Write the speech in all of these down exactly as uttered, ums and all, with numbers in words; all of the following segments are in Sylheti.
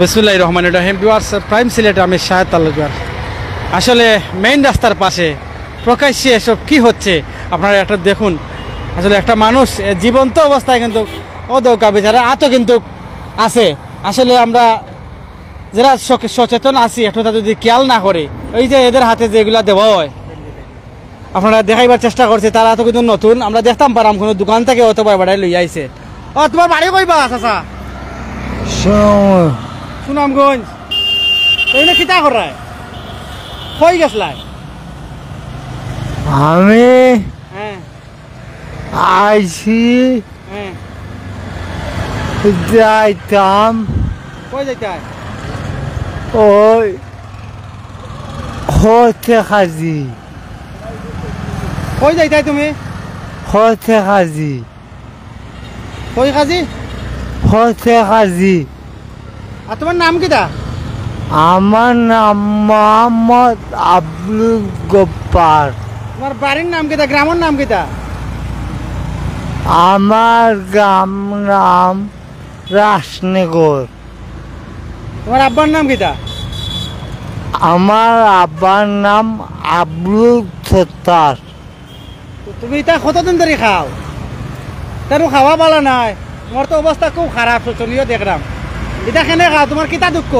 বিসমিল্লাহির রহমানির রহিম। Viewers, prime সিলেটে আমি শাহেদ তালুকদার। আসলে মেইন রাস্তার পাশে প্রকাশ্যে এসব কি হচ্ছে আপনারা একটা দেখুন। আসলে একটা মানুষ, এ, জীবন্ত অবস্থায় কিন্তু অধঃপাতে বিচারে আতো কিন্তু আছে। আসলে আমরা যারা সচেতন আছি, একটু তা যদি খেয়াল না করি, ওই যে এদের হাতে যেগুলা দেওয়া হয়, আপনারা দেখাইবার চেষ্টা করছি, তারা তো কিন্তু নতুন, আমরা দেখতাম পারাম কোনো দোকান থেকে অথবা বাড়াই লইয়া আইছে। ও, তোমার বাড়ি কই বা, চাচা? সুনামগঞ্জ। সুনামগঞ্জ। তো এনে কিতা করায়? কই গেছলায়? আমি হ্যাঁ। আইছি। হ্যাঁ। যাইতাম। কই যাইতায়? ওই হতে কাজী। কই যাইতায় তুমি? হতে কাজী। কই কাজী? হতে কাজী। আর তোমার নাম কিতা? আমার নাম মোহাম্মদ আব্দুল গফফার। তোমার বাড়ির নাম কিতা? গ্রামের নাম কিতা? আমার গ্রাম নাম রাজনগর। তোমার আব্বার নাম কিতা? আমার আব্বার নাম আব্দুল সত্তার। তো তুমি ইতা কতদিন ধরি খাও? ইতার খাওয়া বালা নায়, তোমার তো অবস্থা খুব খারাপ, শোচনীয় দেখরাম। ইতা কেনে খাও? তোমার কিতা দুঃখ?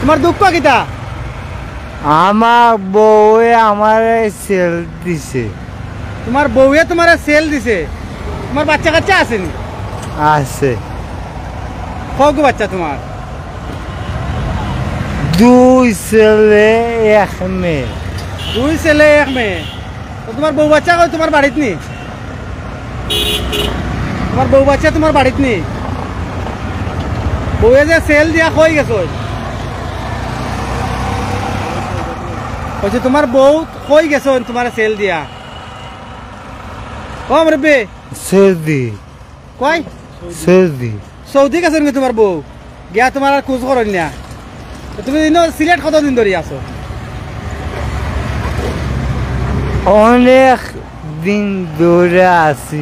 তোমার দুঃখ কিতা? আমার বউয়ে আমারে সেল দিছে। তোমার বউয়ে তোমারে সেল দিছে? তোমার বাচ্চা কাচ্চা আছে নি? আছে। কয়গু বাচ্চা তোমার? দুই ছেলে, এক মেয়ে। দুই ছেলে, এক মেয়ে। তো তোমার বউ বাচ্চা কই, তোমার বাড়িত নি? তোমার বউ বাচ্চা তোমার বাড়িত নি? বউয়ে যে সেল দিয়া কই গেছে? কইছে তোমার বউ কই গেছে তোমার সেল দিয়া? ও মুরব্বি। সৌদি। কই? সৌদি। সৌদি গেছে নি তোমার বউ? গিয়া তোমার আর খোঁজ করইন না। তো তুমি ইনো সিলেট কতদিন ধরি আছো? অনেক দিন ধরে আছি।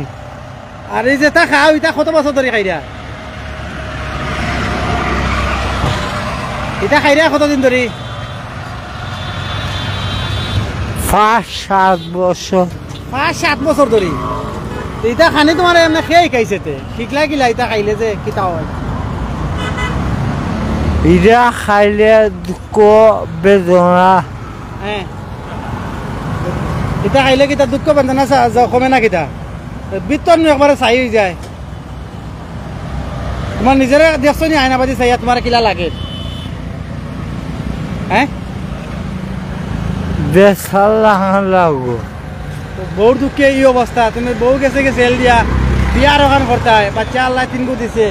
আর এই যে তা খাও, ইতা কত বছর ধরি খাইরা? ইতা খাইরা কতদিন ধরি? পাঁচ সাত বছর। পাঁচ সাত বছর ধরি। তো ইতা খানি তোমার এমনি খেয়ে খাইছে তে? শিখলা কিলা ইতা খাইলে যে কিতা হয়? ইটা খাইলে দুঃখ বেদনা। হ্যাঁ। ইতা খাইলে কিতা দুঃখ বেদনা সা-, যা কমে না কিতা? ভিতর নু একবারে ছাই হয়ে যায়। তোমার নিজেরে দেখছো নি আয়না বাজি চাইয়া তোমার কিলা লাগে? হ্যাঁ? বেশ আল্লাহ লাগবো। তো বউর দুঃখে এই অবস্থা, তুমি বউ গেছে গেছে এল দিয়া, বিয়ার ওখান করতায়, বাচ্চা আল্লাহ তিনগু দিছে,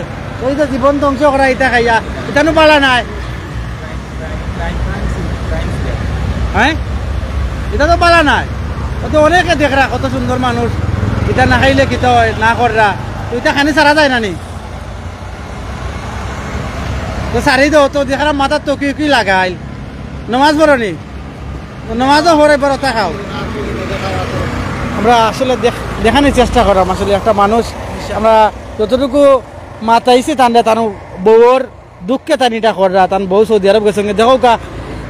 ওই তো জীবন ধ্বংস করা ইতা খাইয়া, ইতা নু বালা নায়। হ্যাঁ, ইতা তো বালা নায়। ও তো অনেকে দেখরা কত সুন্দর মানুষ, ইতা না খাইলে কিতা হয়, না কররা, তো ইতা খানি ছাড়া যায় না নি? তো সারি দেও তো, দেখরা মাথাত টুপি কি লাগাইল, নমাজ পড়ো নি? তো নমাজও পড়ে, পড়ো, তা খাও। আমরা আসলে দেখ-, দেখানোর চেষ্টা করলাম আসলে একটা মানুষ, আমরা যতটুকু মাতাইছি তানরে, তান বউর দুঃখে তান ইটা কররা, তান বউ সৌদি আরব গেছে। দেখো কা,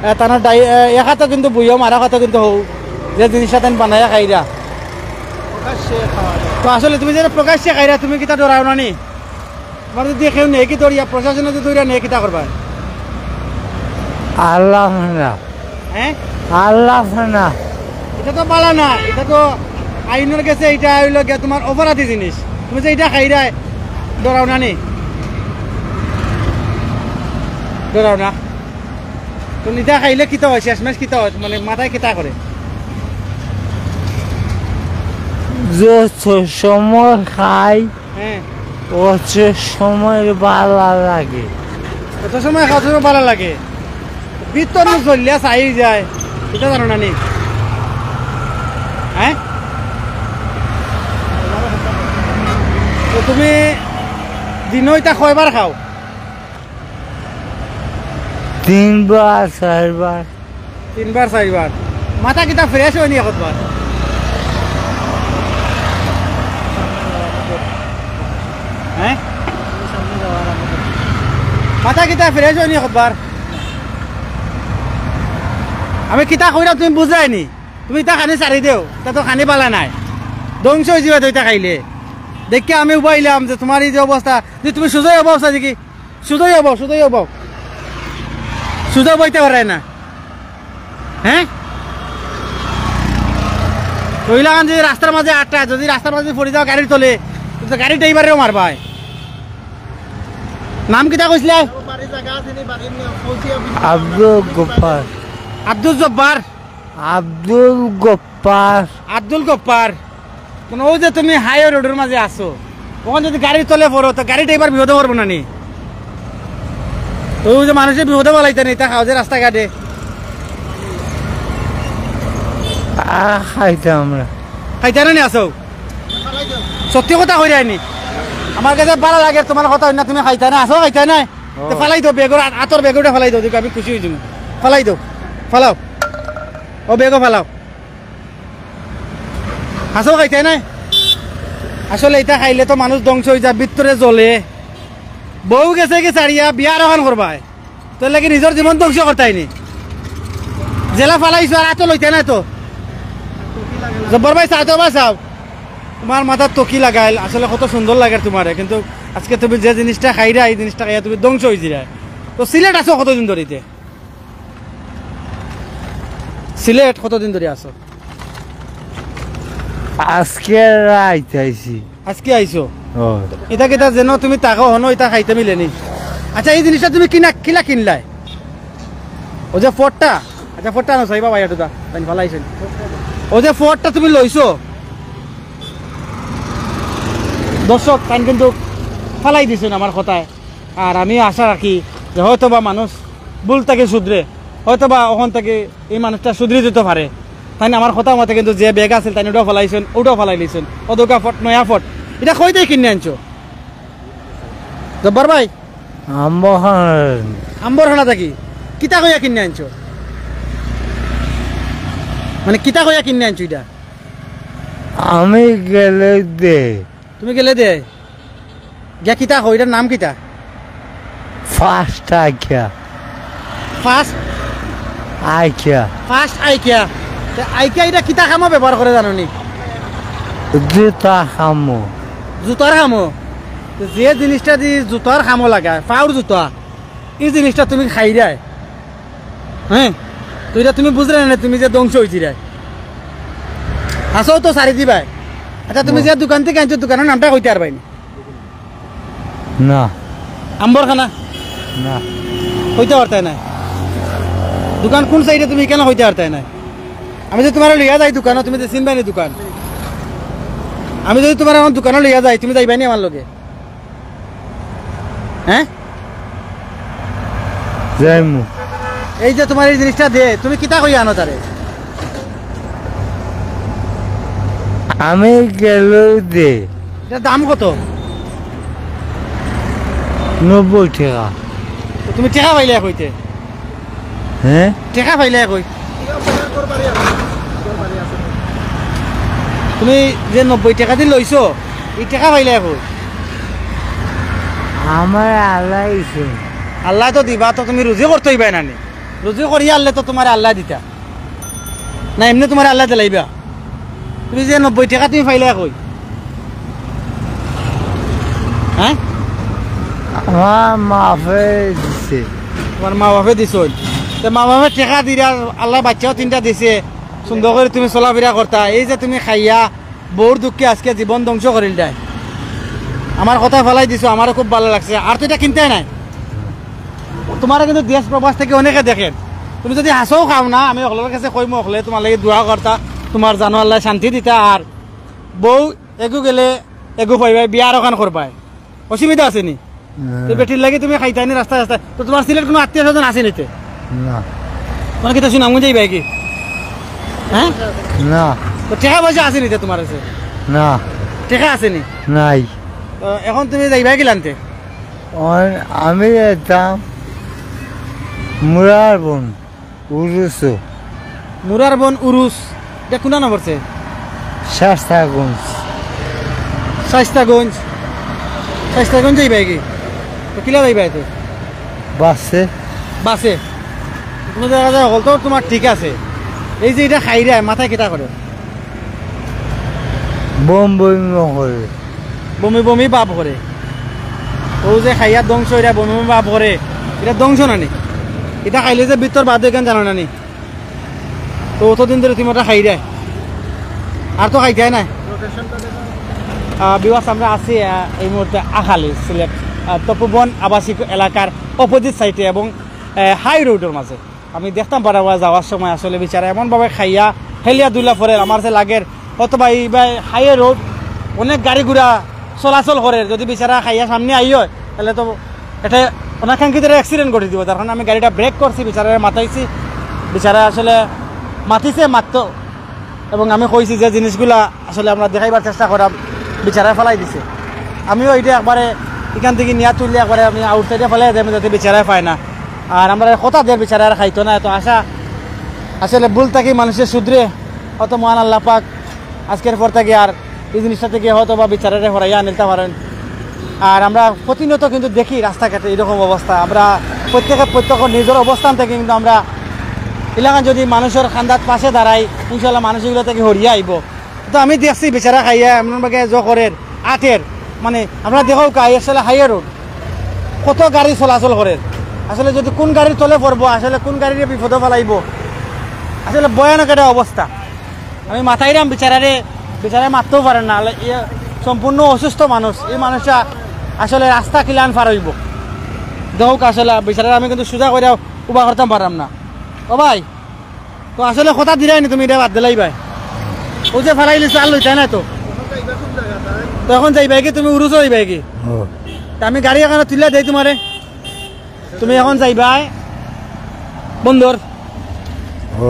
এ, তান ডাই-, এ, এক হাতো কিন্তু বুইয়ম, আর এক হাতো কিন্তু হউ, যে জিনিসটা তান বানাইয়া খাইরা। তো আসলে তুমি যে প্রকাশ্যে খাইরা, তুমি কিতা ডরাও না নি? তোমার যদি কেউ নেকি ধরিয়া, প্রশাসনে যদি ধরিয়া নেকি, কিতা করবা? আল্লাহ না। হ্যাঁ? আল্লাহ না। ইটা তো বালা না, ইটা তো আইনর গেছে, ইটা হইলো গিয়া তোমার অপরাধী জিনিস। তুমি যে ইটা খাইরায়, ডরাও না নি? ডরাও না। তো ইটা খাইলে কিতা হয়, শেষমেশ কিতা হয়, মানে মাথায় কিতা করে? যত সময় খাই, হ্যাঁ। অত সময় বালা লাগে। অত সময় খাওয়ার সময় বালা লাগে। ভিতর নু জ্বলিয়া ছাই যায়। ইটা জানো না নি? হ্যাঁ? তো তুমি দিনো ইটা কয়বার খাও? তিনবার, চাইরবার। তিনবার, চাইরবার। মাথা কিতা fresh হয়নি একবার? হ্যাঁ? মাথা কিতা fresh অয়নি কতবার? আমি কিতা কইরাম তুমি বুঝরায়নি? তুমি ইতা খানি ছাড়ি দেও, ইতা তো খানি বালা নায়, ধ্বংস অইযিবা তো ইতা খাইলে। দেখিয়া আমি উবাইলাম যে তুমার ই যে অবস্থা, যে তুমি সুজাউ অবস্থা দেখি, সুজাউ অবো, সুজাউ অবো, সুজাউ বইতে পাররায় না। হ্যাঁ? তো ইলাখান যদি রাস্তার মাঝে আটকায়, যদি রাস্তার মাঝে পড়ি যাও গাড়ির তলে, তো গাড়ির ড্রাইভারেও মারবায়। নাম কিতা কইছলায়? আব্দুল গফফার। আব্দুল জব্বার। আব্দুল গফফার। আব্দুল গফফার। মানে অউ যে তুমি হাইওয়ে রোডর মাঝে আছো, অখান যদি গাড়ির তলে পড়ো, তো গাড়ি ড্রাইভার বিপদো পড়বো না নি? তো অউ যে মানুষে বিপদো ফালাইতা নি, তা খাও যে রাস্তাঘাটে। আহ, খাইতাম আমরা। খাইতা না নি আছো? সত্যি কথা কইরায় নি? আমার কাছে বালা লাগে তুমার কথা, অইন্য তুমি খাইতায় না, আছো খাইতায় না? তো ফালাই দেও, ব্যাগর, আতর ব্যাগর ইটা ফালাই দেও, দেখো আমি খুশি অইযিমু। ফালাই দেও, ফালাও। ও ব্যাগও ফালাও। আছো খাইতায় না? আসলে ইতা খাইলে তো মানুষ ধ্বংস অইযায়, ভিতরে জ্বলে। বউ গেছেগি ছাড়িয়া, বিয়া আরোখান করবায়। তো লাগি নিজর জীবন ধ্বংস করতায় নি। যেলা ফালাইছো আর আতো লইতায় না তো। জব্বর ভাই, চাও তো বা চাও। তুমার মাথাত টকি লাগাইল, আসলে কত সুন্দর লাগের তুমারে, কিন্তু আজকে তুমি যে জিনিসটা খাইরায়, ই জিনিসটা খাইয়া তুমি ধ্বংস অইযিরায়। তো সিলেট আছো কতদিন ধরিতে? সিলেট কতদিন ধরি আছো? আজকে রাইত আইছি। আজকে আইছো? অয়। ইতা কিতা যেন তুমি থাকো হনো, ইতা খাইতে মিলে নি? আচ্ছা, ই জিনিসটা তুমি কিনা, কিলা কিনলায়? অউ যে ফটটা, আচ্ছা, ফটটা আনো, চাইবা ভাই, একটু দা, তাইন ফালাইছইন। অউ যে ফটটা তুমি লইছো, দর্শক, তাইন কিন্তু ফালাই দিছইন আমার কথায়। আর আমি আশা রাখি যে হয়তো বা মানুষ ভুল থাকি শুধরে, হয়তো বা অখান থাকি ই মানুষটা শুধরি দিতো পারে। তাইন আমার কথা মতে কিন্তু যে ব্যাগ আছিল, তাইন অউটাও ফালাইছইন, অউটাও ফালাইলিছইন, অউ দুকা ফট, নয়া ফট। ইটা কই থাকি কিনিয়া আনছো? জব্বার ভাই? আম্বরখানা। আম্বরখানা থাকি? কিতা কইয়া কিনিয়া আনছো? মানে কিতা কইয়া কিনিয়া আনছো ইটা? আমি গেলে দে। তুমি গেলে দে? গিয়া কিতা কও, ইটার নাম কিতা? Fast IKEA. Fast? IKEA. Fast IKEA. তে আইকিয়া ইটা কিতা কামো ব্যবহার করে জানো নি? জুতা কামো। জুতার কামো? তো যে জিনিসটা দি জুতার কামো লাগায়, পাওর জুতা, ই জিনিসটা তুমি খাইরায়, হ্যাঁ? তো ইটা তুমি বুঝরায় না, তুমি যে ধ্বংস অইযিরায়। হাছাউ তো ছাড়ি দিবায়। আচ্ছা, তুমি যে দোকান থাকি আনছো, দোকানর নামটা কইতে পারবায় নি? না। আম্বরখানা? না। কইতে পারতায় নায়? দোকান কুন সাইডে তুমি কেনে কইতে পারতায় নায়? আমি যদি তুমারে লইয়া যাই দোকানো, তুমি তো চিনবায় নি দোকান। আমি যদি তুমারে অখন দোকানো লইয়া যাই, তুমি যাইবায় নি আমার লগে? হ্যাঁ? যাইমু। এই যে তুমার এই জিনিসটা দে, তুমি কিতা কইয়া আনো তারে? আমি গেলেও দে। এটার দাম কত? নব্বই টেকা। তো তুমি টেকা পাইলায় কইতে? হ্যাঁ? টেকা পাইলায় কই? তুমি যে নব্বই টেকা দি লইছো, ই টেকা পাইলায় কই? আমারে আল্লায় দিছে। আল্লায় তো দিবা, তো তুমি রুজি করতে অইবায় না নি? রুজি করিয়া আনলে তো তুমারে আল্লায় দিতা। না এমনে তুমারে আল্লায় দিলাইবা? তুমি যে নব্বই টেকা তুমি পাইলায় কই? হ্যাঁ? আমার মা বাপে দিছে। তুমার মা বাপে দিছইন? তে মা বাপে টেকা দিরা, আল্লায় বাইচ্চাও তিনটা দিছে, সুন্দর করি তুমি চলাফিরা করতা। এই যে তুমি খাইয়া বউর দুঃখে আজকে জীবন ধ্বংস করিলতায়। আমার কথা ফালাই দিছো, আমারও খুব ভালা লাগছে। আর তো ইটা কিনতায় নায়। তুমারে কিন্তু দেশ প্রবাস থাকি অনেকে দেখের। তুমি যদি হাছাউ খাও না, আমি হকলর কাছে কইমু, হকলে তুমার লাগি দোয়া করতা, তুমার জানো আল্লায় শান্তি দিতা। আর বউ এগু গেলে এগু পাইবায়, বিয়া আরোখান করবায়, অসুবিধা আছে নি? হ্যাঁ। তো বেটির লাগি তুমি খাইতায় নি রাস্তায় রাস্তায়, তো তুমার সিলেট কুনু আত্মীয় স্বজন আছে নি তে? না। মানে কিতা সুনামগঞ্জ যাইবায় কি? হ্যাঁ? না। তো টেকা পয়সা আছে নি তে তুমার কাছে? না। টেকা আছে নি? নাই। তো অখন তুমি যাইবায় কিলান তে? অন-, আমি যাইতাম মুরার বন, উরুসো। মুরার বন উরুস, ইটা কুনানো পড়ছে? শাস্তাগঞ্জ। শাস্তাগঞ্জ। শাস্তাগঞ্জ যাইবায় কি? তো কিলা যাইবায় তে? বাসে। বাসে। তুমি দেখা যায় হকল তো তুমার ঠিক আছে, এই যে ইটা খাইরায় মাথায় কিতা করে? বমি বমি করে। বমি বমি ভাব করে। অউ যে খাইয়া ধ্বংস অইরা বমি বমি ভাব করে, ইটা ধ্বংস না নি? ইটা খাইলে যে ভিতর বাদ অয় কেনে জানো না নি? তো অতদিন ধরি তুমি ইটা খাইরায়, আর তো খাইতায় নায়। আহ, viewers, আমরা আছি, আহ, এই মুহূর্তে আখালি, সিলেট, আহ, তপোবন আবাসিক এলাকার opposite side-এ এবং, আহ, high road-অর মাঝে। আমি দেখতাম পারা যাওয়ার সময় আসলে বেচারা এমনভাবে খাইয়া হেলিয়া দুলা পড়ের, আমার যে লাগের অথবা এই ভাই high road, অনেক গাড়ি ঘোড়া চলাচল করের, যদি বেচারা খাইয়া সামনে আই অয়, তাইলে তো এটা অনাকাঙ্ক্ষিত একটা accident ঘটি দিব। তার কারণে আমি গাড়িটা brake করছি, বেচারারে মাতাইছি, বেচারা আসলে মাতিছে মাত্র, এবং আমি কইছি যে জিনিসগুলা আসলে আমরা দেখাইবার চেষ্টা করাম, বেচারায় ফালাই দিছে। আমিও ইটা একবারে ইখান থাকি নিয়া তুললে একবারে আমি outside-এ ফালাই দেই, যাতে বেচারায় পায় না। আর আমরা কথা দের বেচারায় আর খাইতো না, এত আশা আসলে ভুল থাকি মানুষে শুধরে, অত মহান আল্লাহ পাক আজকের পর থাকি আর এই জিনিসটা থাকি হয়তো বা বেচারারে হরাইয়া আনিলতা পারেন। আর আমরা প্রতিনিয়ত কিন্তু দেখি রাস্তাঘাটে এরকম অবস্থা, আমরা প্রত্যেকে প্রত্যেক নিজের অবস্থান থাকি কিন্তু আমরা এলাকায় যদি মানুষের কান্দাত পাশে দাঁড়াই, ইনশাল্লাহ মানুষ এগুলা থাকি হরিয়া আইবো। তো আমি দেখছি বেচারা খাইয়া এমন ভাবে জো করের, আটের, মানে, আপনারা দেখউক্কা, আসলে high road, কত গাড়ি চলাচল করের। আসলে যদি কোন গাড়ির তলে পড়বো, আসলে কোন গাড়িরে বিপদো ফালাইবো, আসলে ভয়ানক একটা অবস্থা। আমি মাতাইরাম বেচারারে, বেচারায় মাততেও পারের না, আলে-, ইয়ে, সম্পূর্ণ অসুস্থ মানুষ। এই মানুষটা আসলে রাস্তা কিলান পার অইবো? দেখউক্কা, আসলে বেচারারে আমি কিন্তু সুজা করিয়া উবা করতাম পাররাম না। ও ভাই, তো আসলে কথা দিরায় নি তুমি, ইটা বাদ দিলাইবায়। অউ যে ফালাই দিছো, আর লইতায় না তো। তো এখন যাইবায় কি তুমি, উরুসো যাইবায় কি? ও। তে আমি গাড়ি এখানো তুলিয়া দেই তুমারে, তুমি এখন যাইবায় বন্দর। ও।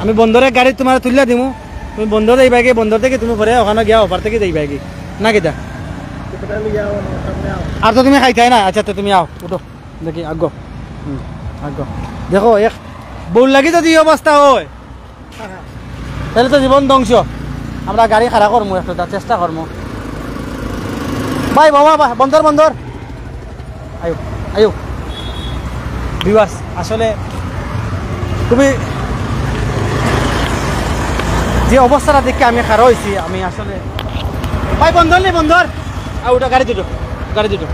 আমি বন্দরে গাড়ি তুমারে তুলিয়া দিমু, তুমি বন্দর যাইবায় কি, বন্দর থাকি তুমি পরে ওখানো গিয়া ওপার থাকি যাইবায় কি, না কিতা? আর তো তুমি খাইতায় না, আচ্ছা, তো তুমি আও, উঠো। দেখি, আগো। হুম, আগো। দেখো, এক বউর লাগি যদি এই অবস্থা অয়, তাইলে তো জীবন ধ্বংস। আমরা গাড়ি খাড়া করমু, একটু চেষ্টা করমু। ভাই, বাবা, বা-, বন্দর, বন্দর। আয়ো, আয়ো। Viewers, আসলে তুমি যে অবস্থাটা দেখে আমি খাড়া অইছি, আমি আসলে, ভাই, বন্দর নি, বন্দর। আ, উঠো, গাড়ি দুটো, গাড়ি দুটো।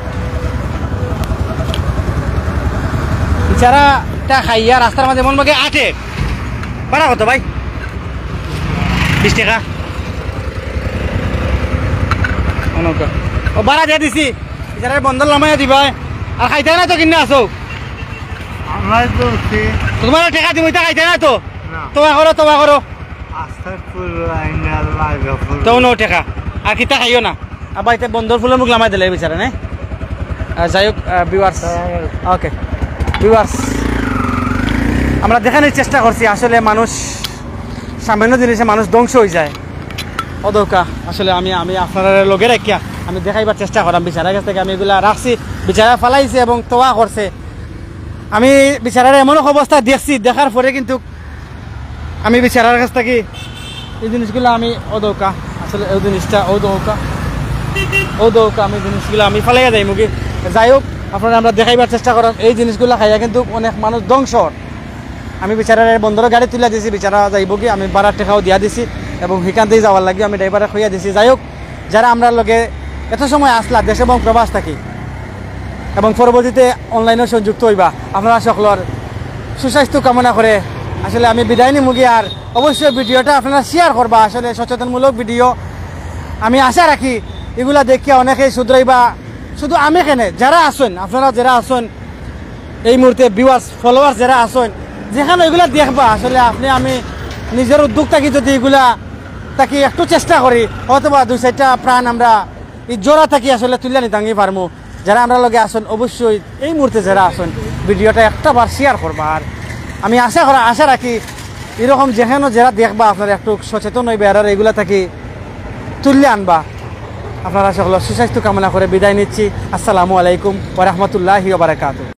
বেচারা একটা খাইয়া রাস্তার মাঝে এমন ভাবে আটে। ভাড়া কত ভাই? বিশ টাকা। অনকা। ও, ভাড়া দিয়া দিছি। বেচারারে বন্দর লামাইয়া দিবায়। আর খাইতায় না তো, কিন্না আছো? আমরা তো উঠছি। তুমারে টেকা দিমু, ইতা খাইতায় না তো? না। তওবা করো, তওবা করো। আস্তাগফিরুল্লাহ, ইন্না লিল্লাহি ওয়া ইন্না ইলাইহি রাজিউন। তো নো টেকা। আর কিতা খাইও না। আবার ইতা বন্দর ফুলর মুখ লামাই দিলে বেচারা, না? আহ, যাই হোক, আহ, viewers। হ্যাঁ। Okay। Viewers, আমরা দেখানির চেষ্টা করছি, আসলে মানুষ, সামান্য জিনিসে মানুষ ধ্বংস অইযায়। অউ দেখউক্কা, আসলে আমি, আমি আপনারারে লগে রাখিয়া আমি দেখাইবার চেষ্টা করাম। বেচারার গেছ থাকি আমি ইগুলা রাখছি, বেচারায় ফালাইছে এবং তওবা করছে। আমি বেচারার এমন এক অবস্থা দেখছি, দেখার পরে কিন্তু আমি বেচারার গেছ থাকি এই জিনিসগুলা আমি, অউ দেখউক্কা, আসলে অউ জিনিসটা, অউ দেখউক্কা, অউ দেখউক্কা, আমি জিনিসগুলা আমি ফালাইয়া যাইমুগি। যাই হোক, আপনারারে আমরা দেখাইবার চেষ্টা করাম, এই জিনিসগুলা খাইয়া কিন্তু অনেক মানুষ ধ্বংস অর। আমি বেচারারে বন্দরো গাড়ি তুলিয়া দিছি, বেচারা যাইবোগি, আমি ভাড়ার টেকাও দিয়া দিছি এবং হিখান থাকি যাওয়ার লাগি আমি driver-রে কইয়া দিছি। যাই হোক, যারা আমরার লগে এত সময় আছলা দেশ এবং প্রবাস থাকি এবং পরবর্তীতে online-ও সংযুক্ত অইবা, আপনারা সকলর সুস্বাস্থ্য কামনা করে আসলে আমি বিদায় নিমুগি। আর অবশ্যই video-টা আপনারা share করবা, আসলে সচেতনমূলক video। আমি আশা রাখি ইগুলা দেখিয়া অনেকেই শুধরাইবা। শুধু আমি কেনে, যারা আছইন, আপনারা যারা আছইন, এই মুহূর্তে viewers, followers যারা আছইন, যেখানো ইগুলা দেখবা, আসলে আপনে আমি নিজর উদ্যোগ থাকি যদি ইগুলা থাকি একটু চেষ্টা করি, হয়তোবা দুই চাইরটা প্রাণ আমরা ই জ্বরা থাকি আসলে তুলিয়া নিতামগি পারমু। যারা আমরার লগে আছইন, অবশ্যই এই মুহূর্তে যারা আছইন, video-টা একটা বার share করবা। আর আমি আশা করা, আশা রাখি এরকম যেখানো যারা দেখবা, আপনারা একটু সচেতন অইবা, আর ইগুলা থাকি তুলিয়া আনবা। আপনারা সকলর সুস্বাস্থ্য কামনা করে বিদায় নিচ্ছি। আসসালামু আলাইকুম ওয়া রাহমাতুল্লাহি ওয়া বারাকাতুহু।